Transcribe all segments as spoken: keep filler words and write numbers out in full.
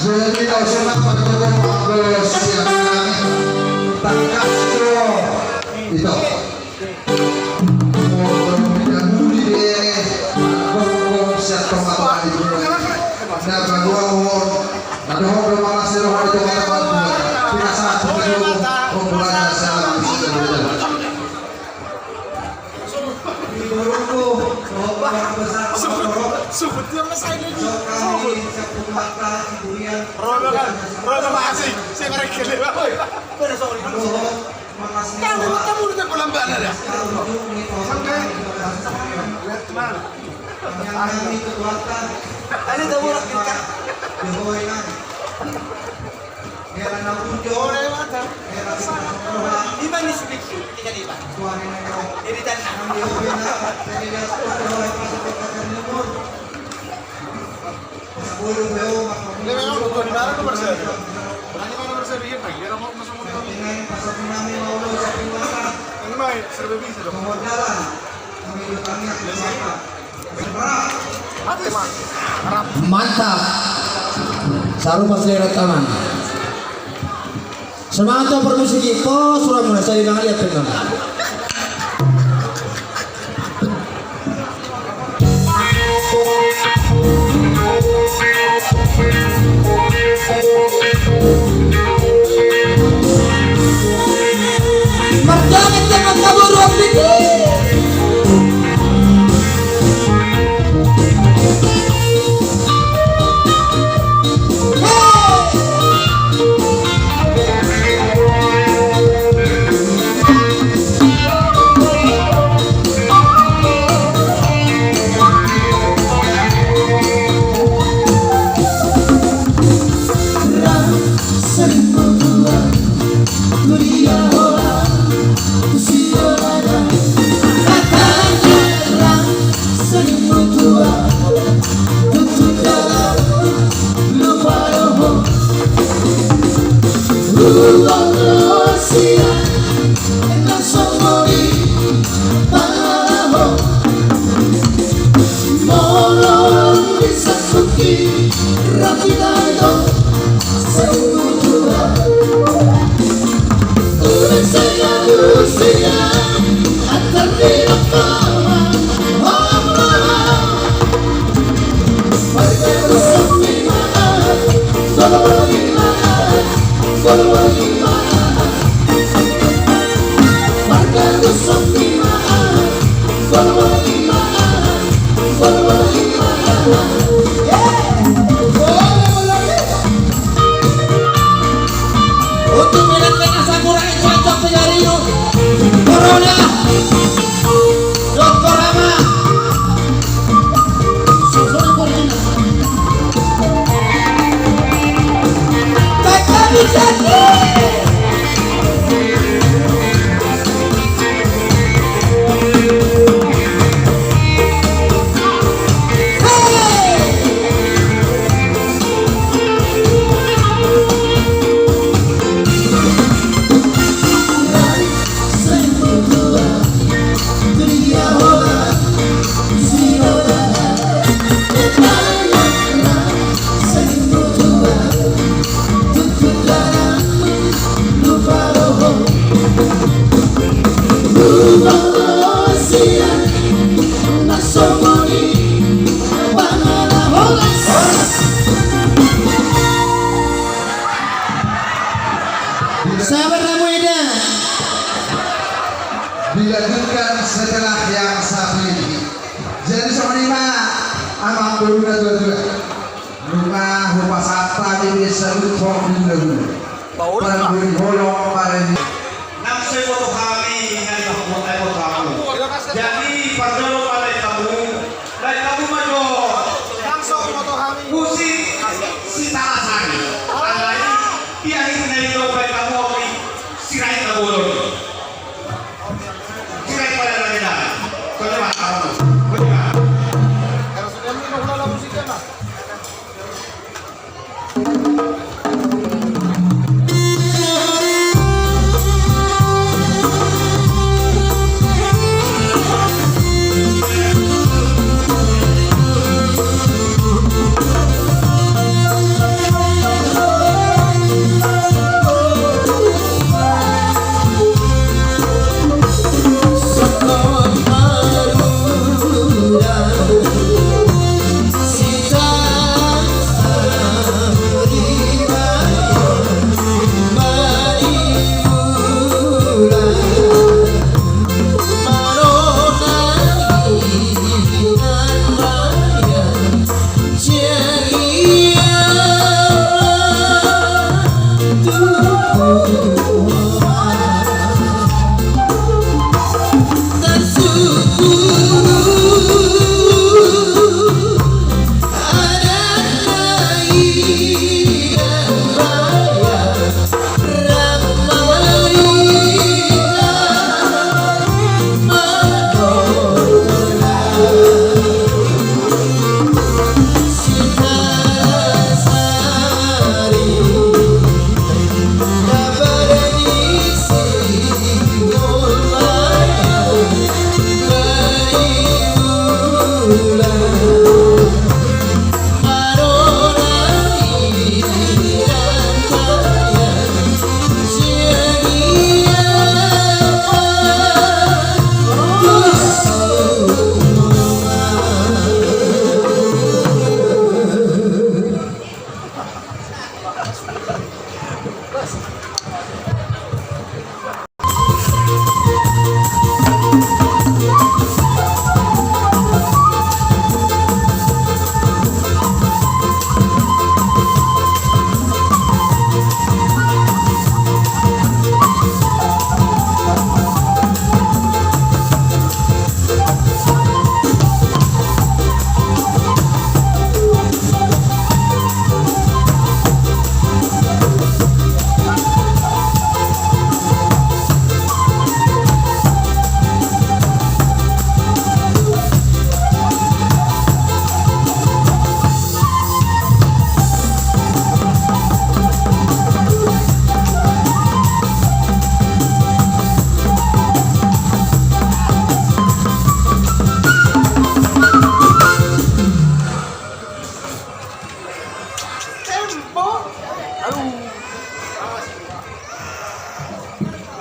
Jadi, langsung apa, kita mau ke siang ini. Tangkas, bro. Itu. Sebut dia, Mas, saya lagi. Sebut. Roda kan, roda masih. Saya mereka gede, Pak. Tahu, tahu, udah pulang balik ya. Sampai. Lihat kemana? Tadi tahu orang kita. Di mana sedikit? Tiga di mana? Jadi tadi. Mantap. Saru pas lewat taman. Semangat tu parmusik i, pos suram muna, sai dang lihat tengah. Marjamet dengan kaburuan diki. Untuk menak-menak samurai cocok tiga ribu. Corona. Dokter Rama. Susun Corona. Baca bisa. Sabar, Amu Eda. Dilanjutkan setelah yang satu ini. Jadi songon i ma amang boru na tua-tua. Nunga hupasahat hami di saluhut horong di hula-hula. Pauli, Pak. Parguri holong pareni. Nang so iboto hami, nang so iboto hami. Jadi, parjolo ma lae hamu, lae hamu ma jo. Nang so iboto hami. Musik Sitala Sari. Alai, dia ini dari domba kamu, Sirait na bolon. Tempo. Aduh.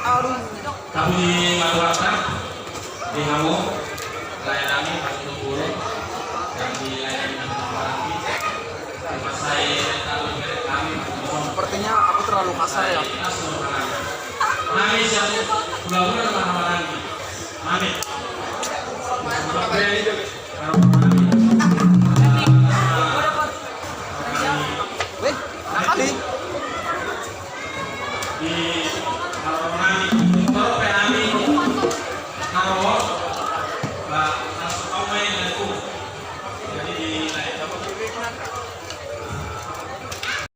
Aduh. Tapi di Matuarta, di hamu, lae nami, Pak Guru, dan di lae nami, Pak Maranggi, di masa ini, kami, kami, sepertinya aku terlalu kasar, ya. Kami siap, Pak Guru, Pak Maranggi. Amin.